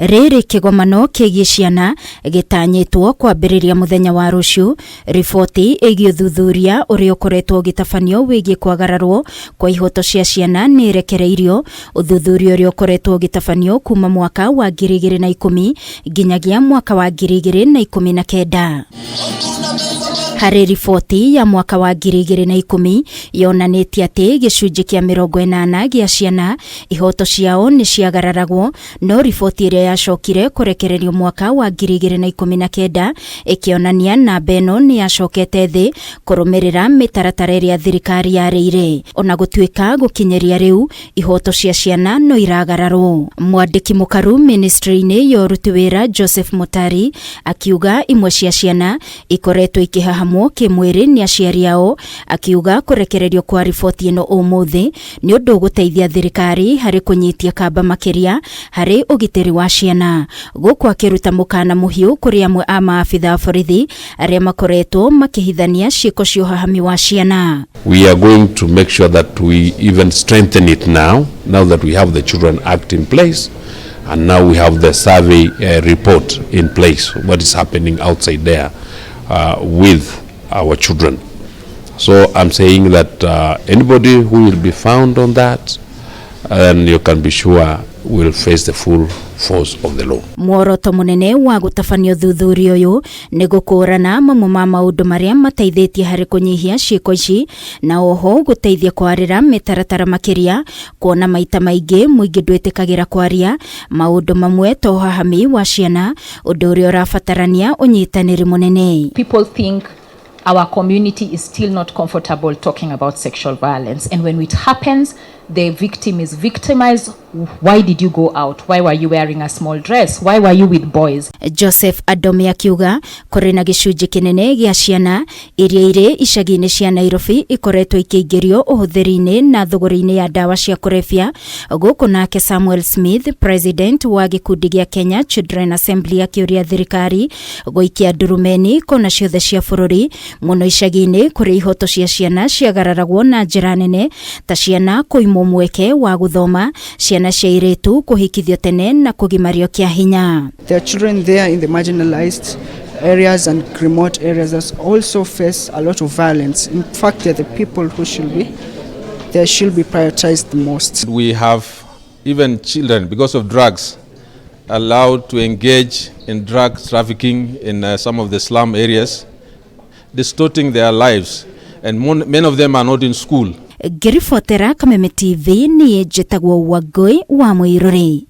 Rĩrĩ kĩgomano kĩgiĩ ciana gĩtanyĩtwo kwambĩrĩria mũthenya wa rũciũ. Riboti ĩgiĩ ũthuthuria ũrĩa ũkoretwo ũgĩtabanio wĩgiĩ kwagararwo kwa ihoto cia ciana nĩ ĩrekereirio. Ũthuthuria ũrĩa ũkoretwo ũgĩtabanio kuma mwaka wa 2010 nginyagia mwaka wa 2019. Harĩ riboti ya mwaka wa 2010 yonanĩtie atĩ gĩcunjĩ kĩa 80 gĩa ciana ihoto ciao nĩ ciagararagwo, no riboti ĩrĩa yacokire kũrekererio mwaka wa 2019 ĩkĩonania namba ĩno nĩ yacokete thĩ kũrũmĩrĩra mĩtaratara ĩrĩa thirikari yarĩire. Ona gũtuĩka gũkinyĩria rĩu ihoto cia ciana no iragararwo. Mwandĩki mũkaru ministry-inĩ ya ũruti wĩra Joseph Mutari akiuga imwe cia ciana ikoretwo ikĩhahamwo kĩmwĩrĩ nĩ aciari ao, akiuga kũrekererio kwa riboti ĩno ũmũthĩ nĩ ũndũ ũgũteithia thirikari harĩ kũnyitia kamba makĩria harĩ ũgitĩri wa ciana. Gũkũ akĩruta mũkana mũhiũ kũrĩ amwe a maabitha a borithi arĩa makoretwo makĩhithania ciĩko cia ũhahami wa ciana. We are going to make sure that we even strengthen it now, now that we have the Children Act in place, and now we have the survey report in place, what is happening outside there with our children. So I'm saying that anybody who will be found on that, then you can be sure will face the full force of the law. Muoroto munene wa gũtabania ũthuthuria ũyũ nĩ gũkũrana mamwe ma maũndũ marĩa mateithĩtie harĩ kũnyihia ciĩko ici, na oho gũteithia kwarĩra mĩtaratara makĩria, kuona maita maingĩ mũingĩ ndwĩtĩkagĩra kwaria maũndũ mamwe ta ũhahami wa ciana, ũndũ ũrĩa ũrabatarania ũnyitanĩri mũnene. People think our community is still not comfortable talking about sexual violence. And when it happens, the victim is victimized. Why did you go out? Why were you wearing a small dress? Why were you with boys? Joseph Adome akiuga kũrĩ na gĩcunjĩ kĩnene gĩa ciana iria irĩ icagi-inĩ cia Nairobi ikoretwo ikĩingĩrio ũhũthĩri-inĩ na thũgũrĩ-inĩ ya ndawa cia kũrebia. Gũkũ nake Samuel Smith, president wa gĩkundi gĩa Kenya Children Assembly, akĩũria thirikari gũikia ndurumeni kona ciothe cia bũrũri, mũno icagi-inĩ kũrĩa ihoto cia ciana ciagararagwo na njĩra nene, ta ciana kũimwo mweke wa gũthoma, ciana cia airĩtu kũhikithio tene na kũgimario kĩa hinya. There are children there in the marginalized areas and remote areas that also face a lot of violence. In fact, they're the people who they should be prioritized the most. We have even children, because of drugs, allowed to engage in drug trafficking in some of the slum areas, distorting their lives, and many of them are not in school. Ngĩribotera Kameme TV, niĩ njĩtagwo Wangũi wa Mũirũrĩ.